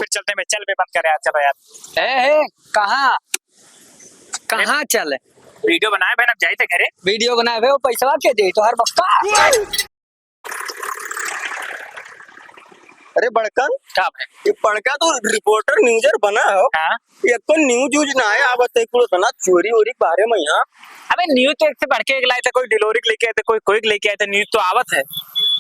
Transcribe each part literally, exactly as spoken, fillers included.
फिर चलते हैं। चल बे, बंद कर यार, चलो यार। ए, ए, कहाँ, कहाँ चले? वीडियो बनाए बे, अब जाए थे घरे। वीडियो बनाए बे, वो पैसवा के दे, तोहर बस्ता। अरे बड़कन, का भाई? ये बड़का तो रिपोर्टर न्यूजर बना हो। हाँ। ये कौन न्यूज व्यूज ना आए आवत है, कुल इतना चोरी वोरी के बारे में यहाँ। अबे न्यूज तो एक से बढ़ के एक लाए थे, कोई डिलीवरी लेके आए थे, कोई कोई लेके आए थे, न्यूज तो आवत है।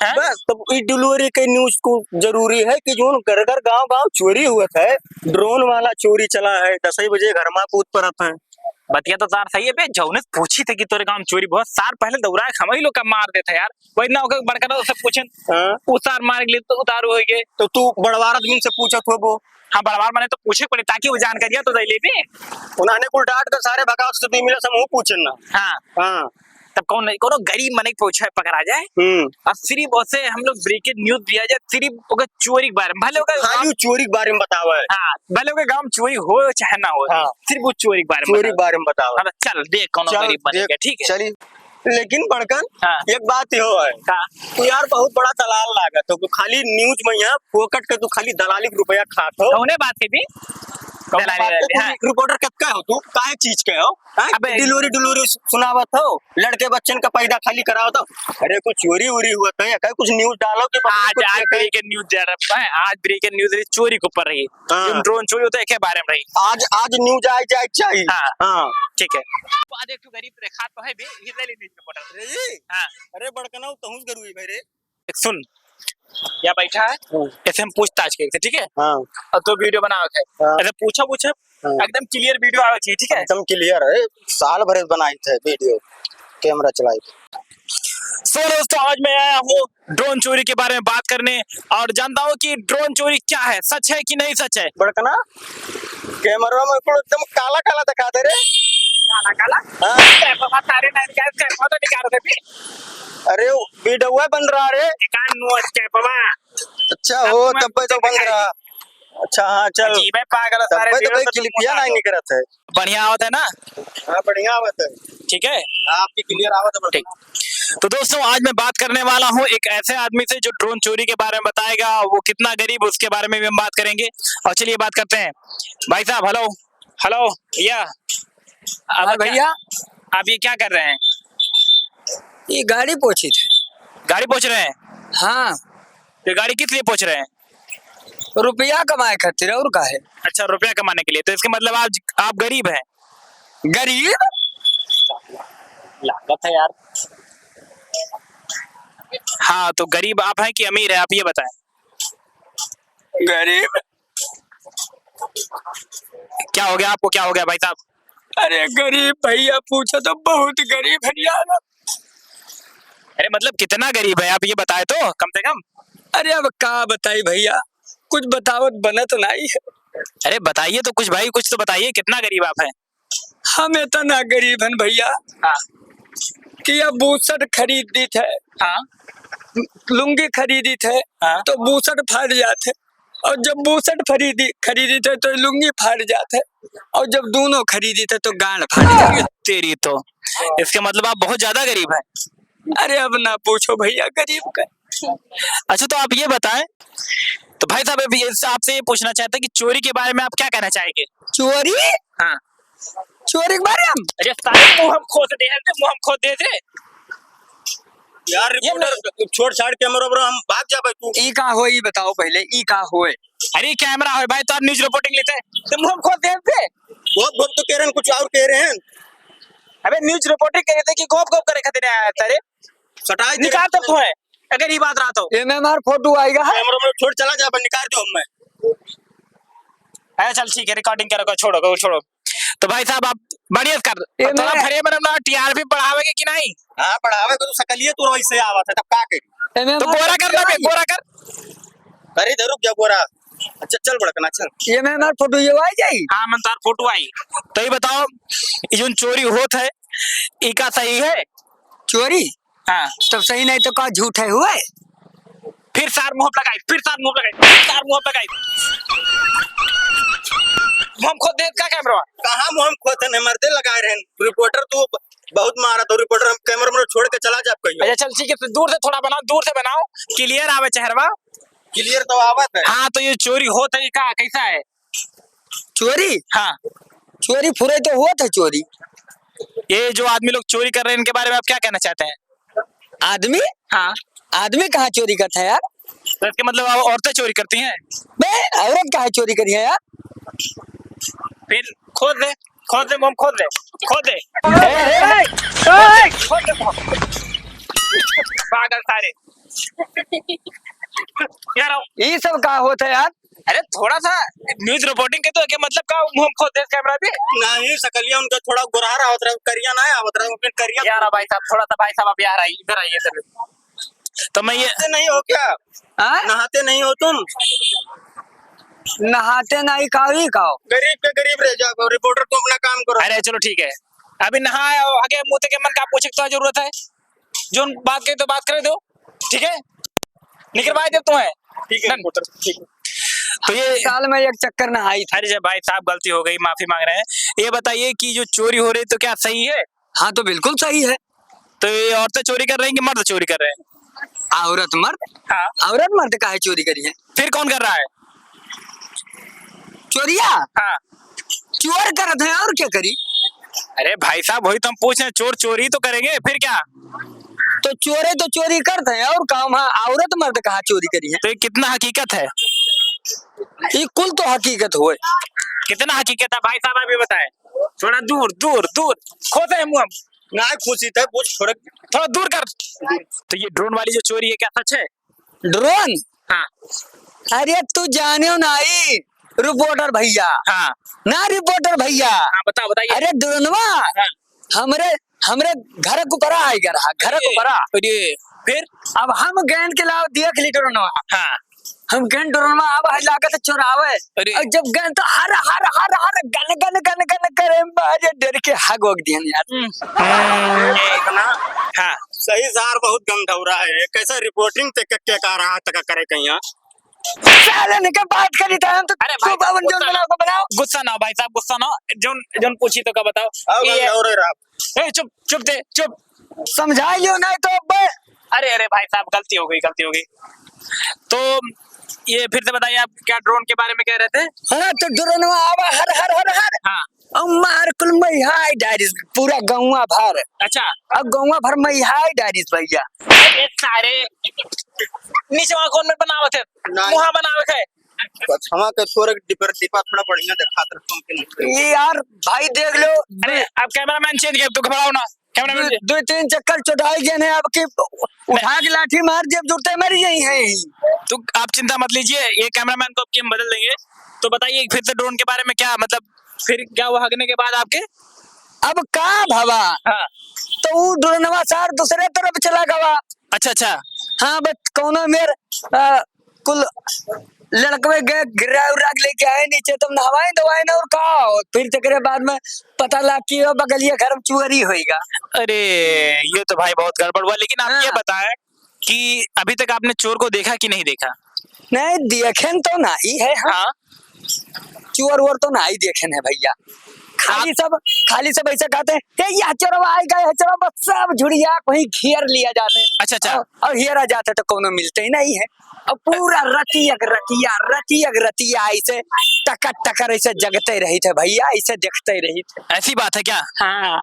हैं? बस, तब ई डिलीवरी के न्यूज को जरूरी है कि जोन घर घर गांव गांव चोरी हुआ था, ड्रोन वाला चोरी चला है, दसई बजे घर मा कूद परत है। बतिया तो तार सही है बे, जौने पूछी थे कि तोरे गांव में चोरी बहुत, सार पहले दौड़ा के हमही लोग का मार देते यार। वही ना होकर बड़का तो उससे पूछे, हाँ। उ सार मार के लिए तो उतारू हो गए। तो तू बड़वार आदमी से पूछत होबो। हाँ, बड़वार माने तो पूछे पड़े ताकि वो जानकारियां तो दे ले बे। उन्होंने कुल डांट के सारे भगावत से तू मिला समूह पूछन ना। हाँ। हाँ। तब कौन नहीं, कोनो गरीब मनई पूछे पकड़ा जाए। हम्म। अब सिर्फ उसे हम लोग ब्रेकिंग न्यूज दिया जाए, सिर्फ ओकर चोरी के बारे में, भले ओकर खाली गाँव चोरी के बारे में बतावा है। हाँ, भले ओकर गाँव में चोरी हो चाहे ना हो, हाँ। सिर्फ वो चोरी के बारे में चोरी के बतावा। बारे में बतावा। हाँ, तो चल देख कोनो चल, गरीब बनेगा, देख, ठीक है? चली। लेकिन बड़कन, हाँ। एक बात यो है, का? तू यार बहुत बड़ा दलाल लागत हो, तू खाली न्यूज में यहाँ फोकट के तू खाली दलाली के रुपया खात हो। कौने बात के भी? कौने दलाली बात के? वाली, तू हाँ। रिपोर्टर कब का हो तू? काहे चीज के हो? हाँ? अबे। डिलीवरी, डिलीवरी सु-, सुनावत हो, लड़के बच्चन का पैदा खाली करावत हो। अरे कुछ चोरी वोरी हुआ तो है, कहीं कुछ न्यूज डालो कि पब्लिक आज, कुछ आज देखे। ब्रेकिंग न्यूज दे रहा है, आज ब्रेकिंग न्यूज रही, चोरी के ऊपर रही। हाँ। जो ड्रोन चोरी होता है, के बारे में रही। आज, आज न्यूज आए जाए चाहिए। हाँ। हाँ। ठीक है। तो आज एक ठो गरीब रेखा तो है बे, ये ले ले न्यूज रिपोर्टर। अरे, हाँ। अरे बड़कना, तहूँ गरुई भाई रे। देख सुन, या बैठा है, हाँ। ऐसे हम पूछताछ करते, ठीक है? हाँ। और तो वीडियो बनावे के है। हाँ। ऐसे पूछा, पूछा, हाँ। एकदम क्लियर वीडियो आवे चाहिए, ठीक है? एकदम क्लियर है, साल भर बनाई थे वीडियो, कैमरा चलाई थे। So दोस्तों, आज मैं आया हूँ ड्रोन चोरी के बारे में बात करने और जानता हूँ कि ड्रोन चोरी क्या है, सच है कि नहीं सच है। बड़कना, कैमरा में कुल एकदम काला काला दिखा दे रे। काला काला? हाँ। कैमरा तारे नहीं निकाल, कैमरा तो निकाल दे भी। अरे, वीडियो बन रहा रे। निकाल नो कैमरा। अच्छा हो, तब तो बन रहा। अच्छा, हाँ, चल। अजीब है पागल, तब सारे तो वीडियो कोई तो क्लिपिया नहीं निकलत है। बढ़िया आवत है ना? हाँ, बढ़िया आवत है। ठीक है? हाँ, आपकी क्लियर आवत है, ठीक। तो दोस्तों, आज मैं बात करने वाला हूँ एक ऐसे आदमी से जो ड्रोन चोरी के बारे में बताएगा, वो कितना गरीब, उसके बारे में भी हम बात करेंगे। और चलिए बात करते हैं। भाई साहब, हेलो, हेलो भैया। आप हाँ क्या, भैया। आप ये क्या कर रहे हैं? ये गाड़ी पोछी थे। गाड़ी पोछ रहे हैं? हाँ। तो गाड़ी किस लिए पोछ रहे हैं? रुपया कमाए खातिर, और का है? अच्छा, रुपया कमाने के लिए। तो इसके मतलब आज आप गरीब हैं? गरीब? लागत है यार। हाँ, तो गरीब आप हैं कि अमीर है, आप ये बताएं। गरीब। क्या हो गया आपको, क्या हो गया भाई साहब? अरे गरीब भैया, पूछो तो, बहुत गरीब है यार। अरे मतलब कितना गरीब है आप, ये बताए तो कम से कम। अरे अब का बताई भैया, कुछ बतावत बनत नाई है। अरे बताइए तो कुछ भाई, कुछ तो बताइए, कितना गरीब आप हैं? हम इतना गरीब हन भैया हाँ। कि अब बूसट खरीद दी थे, हाँ। लुंगी खरीदी थे, हाँ। तो बूसट फाट जात है, और जब बूसट खरीदी, खरीदी थे तो लुंगी फाट जात है, और जब दोनों खरीदी थे तो गांड फाट जात है। तेरी तो, इसका मतलब आप बहुत ज्यादा गरीब हैं। अरे अब ना पूछो भैया, गरीब का। अच्छा, तो आप ये बताएं, तो भाई साहब, अभी ये आपसे ये पूछना चाहते हैं कि चोरी के बारे में आप क्या कहना चाहेंगे? चोरी? हाँ। चोरी के बारे में? अरे सारे मुंह हम खोद दे हैं, मुंह हम खोद दे थे। यार ये रिपोर्टर, छोड़ छाड़ कैमरा वैमरा, हम भाग जाबे तू। ई का होए, ई बताओ पहले, ई का होए? अरे कैमरा होए भाई, तो आप न्यूज रिपोर्टिंग लेते हैं, तो मुंह हम खोद दे थे। बहुत बहुत तो कह रहे हैं, कुछ और कह रहे हैं। अबे न्यूज रिपोर्टिंग कह रहे थे कि गोप गोप करे खातिर आया था रे। सटाई दे निकाल रहे तो हैं। अगर ये बात रहा तो। ये में हमार फोटो आएगा है। कैमरा में छोड़ चला जा, अपन निकाल दो हमें। अरे चल ठीक है, रिकॉर्डिंग करो, छोड़ो, छोड़ो। तो भाई साहब आप बढ़िया से कर, ये अब थोड़ा में भरे में अपना टीआरपी बढ़ावेंगे कि नहीं? हाँ, बढ़ावे को तो सकलिए तू वैसे आवत है, तब का करी? ये में तो हमार गोरा कर ना बे, गोरा कर। अरे इधर रुक जा गोरा। अच्छा चल बड़कना चल। ये में हमार फोटो ये आई जाई? हाँ, मन तार फोटो आई। तो ये बताओ, ये जोन चोरी होत है, ई का सही है? चोरी? हाँ। तब सही नहीं तो का झूठ है हुए? फिर सार मुंह लगाई, फिर सार मुंह लगाई, फिर सार मुंह लगाई। मुंह खोद दे का कैमरा? कहाँ मुंह खोद है, मर्दे लगाए रहे हैं। रिपोर्टर तू बहुत मारा तो रिपोर्टर, हम कैमरा में छोड़ के चला जा कहियो। अच्छा चल ठीक है, तो दूर से थोड़ा बनाओ, दूर से बनाओ, क्लियर आवे चेहरवा। clear तो आवत है। हाँ, तो ये चोरी होत है का, कैसा है? चोरी? हाँ। चोरी फुरे तो होत है चोरी। ये जो आदमी लोग चोरी कर रहे हैं, इनके बारे में आप क्या कहना चाहते हैं? आदमी? हाँ। आदमी कहाँ चोरी करता है यार? तो इसके मतलब औ-, औरतें चोरी करती हैं? बे, औरत कहाँ चोरी करी है यार? फिर खोद दे, खोद दे, मुंह खोद दे, खोद दे। ए, ए, ए, खोद दे, खोद दे। पागल सारे। यार, आओ। ये सब का होता है यार? अरे, थोड़ा सा news reporting के तो के मतलब का मुंह खोद दे camera पे। नहीं, सकलिया उनका थोड़ा गोरहर आवत रहा, करिया ना आवत रहा, फिर करिया। यार, भाई साहब, थोड़ा सा, भाई साहब, आप यार आइए, इधर आइए, इधर। तो मैं ये नहाते नहीं हो क्या? हाँ? नहाते नहीं हो तुम? नहाते नहीं, कावी काव? गरीब के गरीब रह जाओ, reporter तुम अपना काम करो। अरे, चलो, ठीक है, अभी नहाए आओ, आगे मुंह के मन का पूछे की तो जरूरत है? जो बात कही तो बात करे दो, ठीक है? निकरवाए देब तुम्हें। ठीक है, डन। रिपोर्टर, ठीक है। तो ये साल में एक चक्कर नहाई थी। अरे जब भाई साहब गलती हो गई, माफी मांग रहे हैं। ये बताइए कि जो चोरी हो रही तो क्या सही है? हाँ, तो बिल्कुल सही है। तो ये औरतें चोरी कर रही हैं कि मर्द चोरी कर रहे हैं? औरत मर्द? हाँ। औरत मर्द काहे चोरी करी है? फिर कौन कर रहा है? चोरिया? हाँ। चोर करत हैं, और क्या करी? अरे भाई साहब, वही तो हम पूछ रहे हैं, चोर चोरी तो करेंगे, फिर क्या? तो चोरे तो चोरी करत हैं, और काम है, औरत मर्द कहाँ चोरी करी है? तो ये कितना हकीकत है? ये कुल तो हकीकत होए। कितना हकीकत है भाई साहब, अभी बताएं। थोड़ा दूर, दूर, दूर। खोदे हैं मुंह हम। ना खुशी थे, कुछ थोड़ा थोड़ा दूर कर। तो ये drone वाली जो चोरी है, क्या सच है? Drone? हाँ। अरे तू जाने हो नाई, reporter भैया। हाँ। ना reporter भैया। हाँ, बताओ, बताइए। अरे droneवा हाँ। हमरे, हमरे घर के ऊपर आइगा रहा, घर के अरे, ऊपर। अरे, फिर? अब हम गेंद के लाओ देख ली droneवा। हाँ। हम गेंद droneवा अब है लागत चोरावे। अरे। और जब गेंद तो हर, हर, हर, हर गन, गन, गन, गन करे, मारे डर के हग वग दिहन यार। हम्म। इतना हाँ। सही सार बहुत गंधौरा है। ये कैसा reporting ते के, के का रहा तक करे कहीं यहाँ? साले निके बात करी था हम तो। अरे भाई तू बावन गुस्सा जोन ना बनाओ को बनाओ। गुस्सा ना हो भाई साहब, गुस्सा ना हो। जोन, जोन पूछी तो का बताओ? आओ, ये गंधौरे रहा। ए, चुप, चुप दे, चुप। समझा लियो नहीं तो अब। अरे, अरे भाई साहब, गलती हो गई, गलती हो गई। तो ये फिर से बताइए, आप क्या drone के बारे में कह रहे थे? हाँ, तो droneवा आवा हर, हर, हर, हर। हाँ। और मार कुल महियाई डारिस, पूरा गौवा भर। अच्छा। अब गौवा भर महियाई डारिस भैया। अरे सारे, नीचवा कौन में बनावत है? नहीं। मुहा बनावत है। पछवा के छोरे के डिपर डिपा थोड़ा बढ़िया देखात रहे, तुम के नहीं। ये यार, भाई देख लो। अरे, अब cameraman change कर, तू घबराओ ना। Cameraman दो, change। दो तीन चक्कर चोटाई गए हैं आपकी, उठा के लाठी मार जब जुड़ते मर गई हैं। तो आप चिंता मत लीजिए, ये cameraman को आपकी हम बदल देंगे। तो बताइए फिर से drone के बारे में क्या, मतलब, फिर क्या हुआ हगने के बाद आपके? अब का भवा? हाँ। तो ऊ droneवा सार दूसरे तरफ चला गवा। अच्छा, अच्छा। हाँ, बस कौनो मेर, आ, कुल लड़कवे गए, गिर्रा उर्रा के लेके आए नीचे, तब नहवाए धोवाए ना, और का हो? फिर तेकरे बाद में पता लग कि ओ बगलिया घर में चोरी होइगा। अरे, ये तो भाई बहुत गड़बड़ हुआ, लेकिन आप ये हाँ। बताएं कि अभी तक आपने चोर को देखा कि नहीं देखा? नहीं, देखेन तो नहीं है हम। हाँ। चोर वोर तो नहीं देखेन है भैया। खाली आप सब, खाली सब ऐसे कहते हैं, "ए, यह चोरवा आइगा, यह चोरवा", बस सब झुड़िया वहीं घेर लिया जाते हैं। अच्छा, अच्छा। और, और घेरा जाते तो कोनो मिलते ही नहीं है। और पूरा रतिया के रतिया, रतिया के रतिया ऐसे टकर टकर ऐसे जगते रही थे भैया, ऐसे देखते रही थे। ऐसी बात है क्या? हाँ।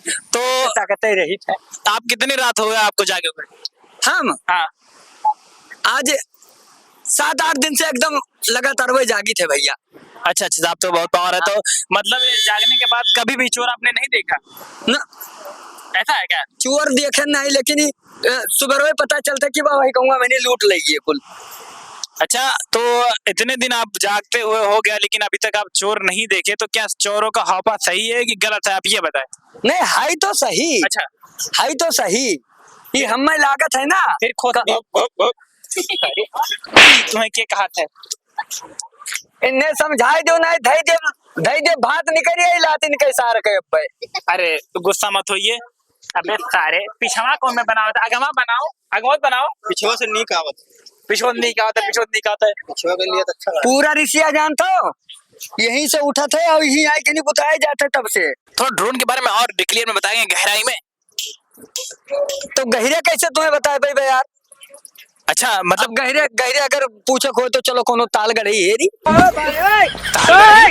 तो ताकते रही थे। आप कितनी रात हो गया आपको जागे हुए? हम? हाँ। आज सात आठ दिन से एकदम लगातार वही जागी थे भैया। अच्छा, अच्छा, आप तो बहुत पावर है। तो मतलब ये जागने के बाद कभी भी चोर आपने नहीं देखा? ना। ऐसा है क्या? चोर देखे नहीं, लेकिन, अ, सुबह पता चलता कि बा वही कहूँगा मैंने लूट ली ये कुल। अच्छा, तो इतने दिन आप जागते हुए हो गया, लेकिन अभी तक आप चोर नहीं देखे, तो क्या चोरों का हौफा सही है कि गलत है, आप ये बताएं। नहीं, है तो सही। अच्छा। है तो सही। ये हमें लागत है ना। फिर खोद का- दे। भोग, भोग, भोग। तुम्हें के कहा था? इन्हें समझाई दो, नहीं धई दे, धई दे भात निकल आई लातिन के सार के अब्बे। अरे, तो गुस्सा मत होइए। अबे सारे, पिछवा कौन में बनावत? अगवा बनाओ, अगवा बनाओ। पिछवा से नीक आवत। पिछवा नीक आवत है, पिछवा नीक आवत है। पिछवा के लिए तो अच्छा लगा। पूरा रिसिया जानत हो, यहीं से उठत है और यहीं आए के नहीं बुताए जाते तब से। थोड़ा drone के बारे में और detail में बताएंगे गहराई में। तो गहिरा कैसे तुम्हें बताए भाई, भाई यार? अच्छा, मतलब अब गहिरे, गहिरे अगर पूछक हो तो चलो कोनो तालगढ़ी एरी। तालगढ़ी?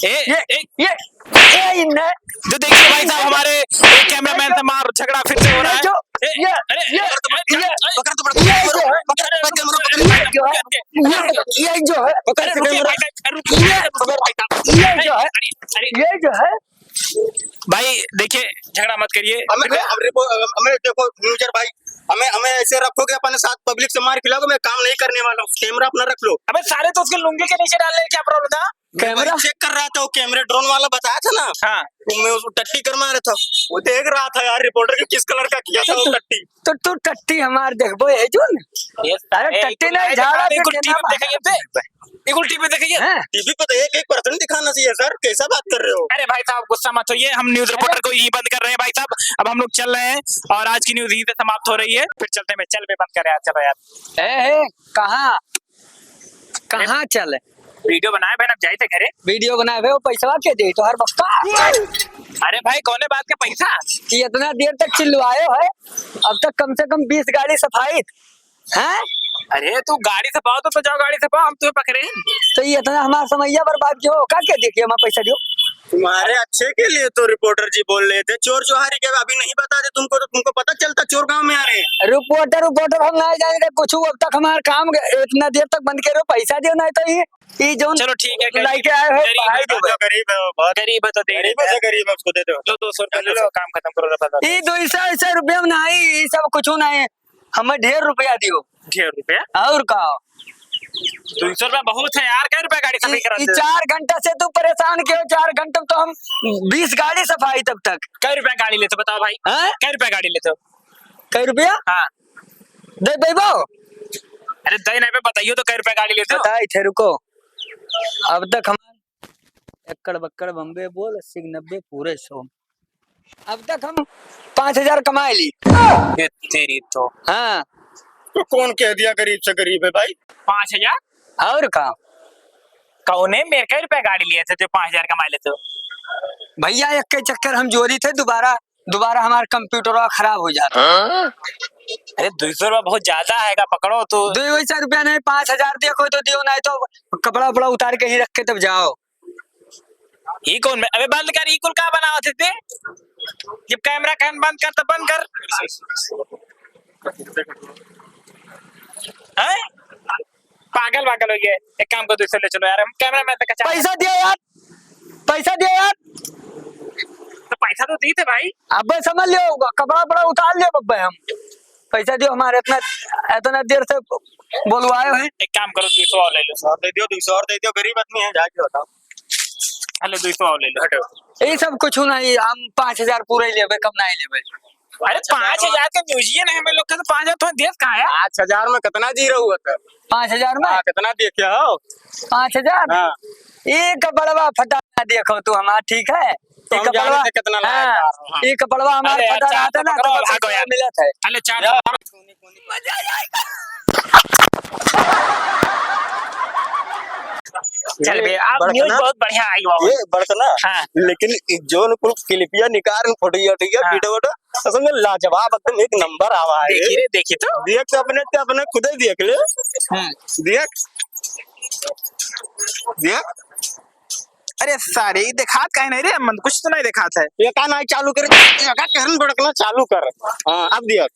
ए, ये, ए, ये, ये इन्हें। तो देखिए भाई साहब, हमारे एक कैमरामैन से मार झगड़ा फिर से हो रहा है। जो, ए, ये, अरे, ये, अरे, ये, अरे, पकड़ तो, पकड़, ये जो है, पकड़, पकड़, कैमरा पकड़, ये जो है, ये, ये जो है, पकड़, अरे, रुकिए camera। भाई साहब, रुकिए, ये, रुकिए भाई साहब। ये जो है, अरे, अरे। ये जो है, भाई, देखिए, झगड़ा मत करिए। हमें, हमें, हमें रिपो-, हमें देखो, manager भाई, हमें, हमें ऐसे रखो कि अपने साथ public से मार खिलाओ, मैं काम नहीं करने वाला हूँ, कैमरा अपना रख लो। अबे सारे तो उसके लुंगी के नीचे डाल ले, क्या problem था? कैमरा? मैं check कर रहा था, वो कैमरा drone वाला बताया था ना, हाँ। तो मैं उसको टट्टी कर मारा था, वो देख रहा था यार, reporter के किस colour का किया था वो तो, टट्टी। तो तू टट्टी हमार देखबो, ये जो न? ये अरे, ए, टट्टी इकुल नहीं, नहीं झाड़ा देखा, पे इकुल केना टीवी मारा? देखे ये पे? इकुल टीवी देखे ये? हैं? टीवी पे तो एक एक percent दिखाना चाहिए सर, कैसा बात कर रहे हो? अरे भाई साहब, गुस्सा मत होइए, हम news reporter को यहीं बंद कर रहे हैं भाई साहब। अब हम लोग चल रहे हैं और आज की news यहीं से समाप्त हो रही है। फिर चलते हैं, चल बे, बंद कर यार, चलो यार। ए, ए, कहाँ? कहाँ चले? Video बनाए बहन, अब जाए थे घरे। Video बनाए बे, वो पैसवा के दे तो हर बक्का। अरे भाई, कौने बात का पैसा? कि इतना देर तक चिल्लवाए हो है, अब तक कम से कम बीस गाड़ी सफाई। हैं? अरे, तू गाड़ी सफाओ तो, तो जाओ गाड़ी सफाओ, हम तुम्हें पकड़े हैं। तो ये इतना हमार समैया बर्बाद क्यों हो? का के देखिए, हमारा पैसा दियो। तुम्हारे अच्छे के लिए तो reporter जी बोल रहे थे, चोर चोहारी के अभी नहीं बताते तुमको, तो तुमको पता चलता चोर गांव में आ रहे हैं। Reporter, reporter हम नहीं जाने थे कुछ, अब तक हमारा काम ग-, इतना देर तक बंद करे हो, पैसा दियो, नहीं तो ये, ये जो चलो ठीक है, गरीब, लाइके आए हो, गरीब है, भाई दो भाई। गरीब है वो बहुत। गरीब है तो दे गरीब है देते हैं। तो गरीब है, उसको दे दो। लो, दो सौ रुपया, ले लो। काम खत्म करो, रफा दफा। ये दो सौ, सौ रुपया में नहीं, ये सब कुछ नहीं। हमें ढेर रुपया दियो। ढेर रुपया? और का? दुई सौ रुपया बहुत है यार, कै रुपया गाड़ी सफाई ई, करा ई दे? चार घंटा से तू परेशान क्यों? चार घंटा में तो हम बीस गाड़ी सफाई तब तक। कै रुपया गाड़ी लेते बताओ भाई? हैं? कै रुपया गाड़ी लेते हो? कै रुपया? हाँ। दे देबो? अरे दे नहीं पे बताइयो तो कै रुपया गाड़ी लेते हो? बताई थे, रुको। अब तक हम एक्कड़ बक्कड़ बम्बे बोल, अस्सी के नब्बे पूरे सौ। अब तक हम पाँच हजार कमाए ली। ये तेरी तो। हाँ। तो कौन कह दिया गरीब से गरीब है भाई? पाँच हजार? और का? कौने मेरे कै रुपया गाड़ी लिए थे जो पाँच हजार कमा लेते हो? भैया, एक के चक्कर हम जोरी थे, दोबारा, दोबारा हमारा computer खराब हो जाता। हाँ? अरे, दो सौ रुपया बहुत ज्यादा आएगा, पकड़ो तो। दो, वही सौ रुपया नहीं, पाँच हजार देखो तो दियो, नहीं तो कपड़ा उपड़ा उतार के ही रख के तब जाओ। ई कौन में? अबे बंद कर, ई कुल का बनावत है ते? जब कैमरा कहन बंद कर तो बंद कर। हैं? पागल वागल हो गए। एक काम करो, दूसरे ले चलो यार, हम कैमरामैन तक का चाह पैसा दियो यार, पैसा दियो यार। तो पैसा तो दी थे भाई। अबे समझ लियो, कपड़ा वपड़ा उतार लियो बब्बे हम। पैसा दियो हमारे, इतना, इतना देर से बोलवाए हैं। एक काम करो, दो सौ और ले लो। और दे दियो, दो सौ और दे दियो, गरीब आदमी है, जाके बताओ। हेलो, दो सौ और ले लो, हटो। ये सब कुछ नहीं, हम पाँच हजार पूरे ही लेबे, कम नहीं लेबे। अरे, पाँच हजार के न्यूजिए नहीं, हम लोग का तो पाँच हजार तो देश कहाँ है? पाँच हजार में कितना जी रहा हुआ था? पाँच हजार में? हाँ, कितना दिए क्या हो? पाँच हजार? हाँ। ये कपड़वा फटा देखो तू हमार, ठीक है? तो ये हम जाने कपड़वा, से कितना लायक हाँ, आ रहा है। ये कपड़वा हमार अरे यार, फटा चार रहता सौ ना, पकड़ो, तो बस भागो इतना यार। मिलत है। अरे, चार सौ पकड़ो। चल बे, ये आप बड़कना, न्यूज बहुत बढ़िया आई बाबू। ये बड़कना, हाँ। लेकिन ई जोन कुल क्लिपिया निकाल, फोटो वोटो, हाँ। वीडियो वोडियो, असल में लाजवाब, एकदम एक नंबर आवा है। देखी रे, देखी तो। देख तो अपने, ते अपने खुदे देख ले। हम्म। देख। देख। अरे सारे, ई देखात काहे नहीं रे? मन कुछ तो नहीं देखात है। ये का नहीं चालू करे? ये का कहन भड़कना चालू कर। हाँ, अब देख।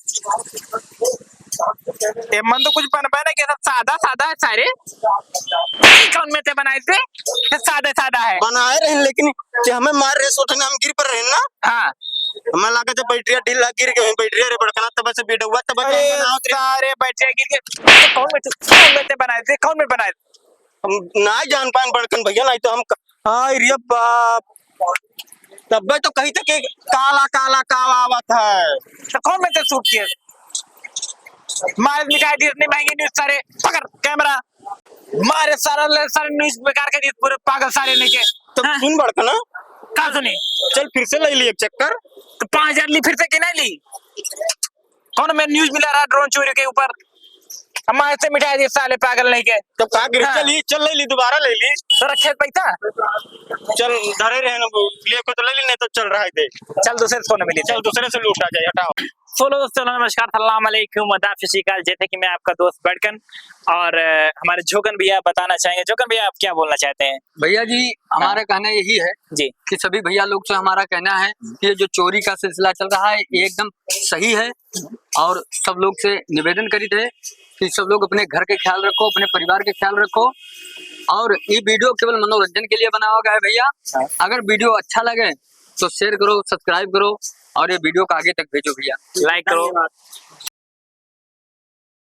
ए मन तो कुछ बनबे नहीं के, सब सादा सादा है सारे। ई कौन में ते बनाए थे? ये सादा सादा है। बनाए रहे, लेकिन जे हमें मार रहे, सोचने हम गिर पर रहे ना। हाँ। हमें लगा जब बैटरिया ढीला गिर गए, बैटरिया रे बड़कना, तब से वीडियो हुआ, तब अरे बनाओ रे। सारे बैटरिया गिर गए। तो कौन में, कौन में ते बनाए थे? कौन में बनाए थे? हम ना जान पाएन बड़कन भैया, नहीं तो हम क-, हाय रे बाप, तब्बे तो कही थे कि काला काला काला आवत है। तो कौन में से शूट किए? मारे मिटाई दी इतनी महंगी न्यूज सारे, पकड़ कैमरा, मारे सारा ले, सारे न्यूज बेकार कर दिए पूरे पागल सारे लेके। तो हाँ। सुन बड़कना। का सुनी? चल फिर से ले ली एक चक्कर। तो पाँच हजार ली फिर से कि नहीं ली? कौन में न्यूज मिला रहा ड्रोन चोरी के ऊपर? हम ऐसे मिटाई दिए साले पागल नहीं के। तो का गिरे? हाँ। चल, ये चल ले ली, दोबारा ले ली। तो रखे पैसा? चल, धरे रहे ना, ले को तो ले ली, नहीं तो चल रहा है दे। चल, दूसरे से फोन मिली। चल, दूसरे से लूटा जाए, हटाओ। सो दोस्तों, नमस्कार, सलाम अलैकुम, आदाब, सत श्री अकाल। जैसे कि मैं आपका दोस्त बड़कन और, अ, हमारे झोकन भैया बताना चाहेंगे। झोकन भैया, आप क्या बोलना चाहते हैं? भैया जी, हमारा कहना यही है जी। कि सभी भैया लोग से हमारा कहना है कि ये जो चोरी का सिलसिला चल रहा है, ये एकदम सही है और सब लोग से निवेदन करित है कि सब लोग अपने घर के ख्याल रखो, अपने परिवार के ख्याल रखो। और ये video केवल मनोरंजन के लिए बनावा गया है भैया। हाँ। अगर video अच्छा लगे तो share करो, subscribe करो और ये video को आगे तक भेजो भैया। Like करो। धन्यवाद।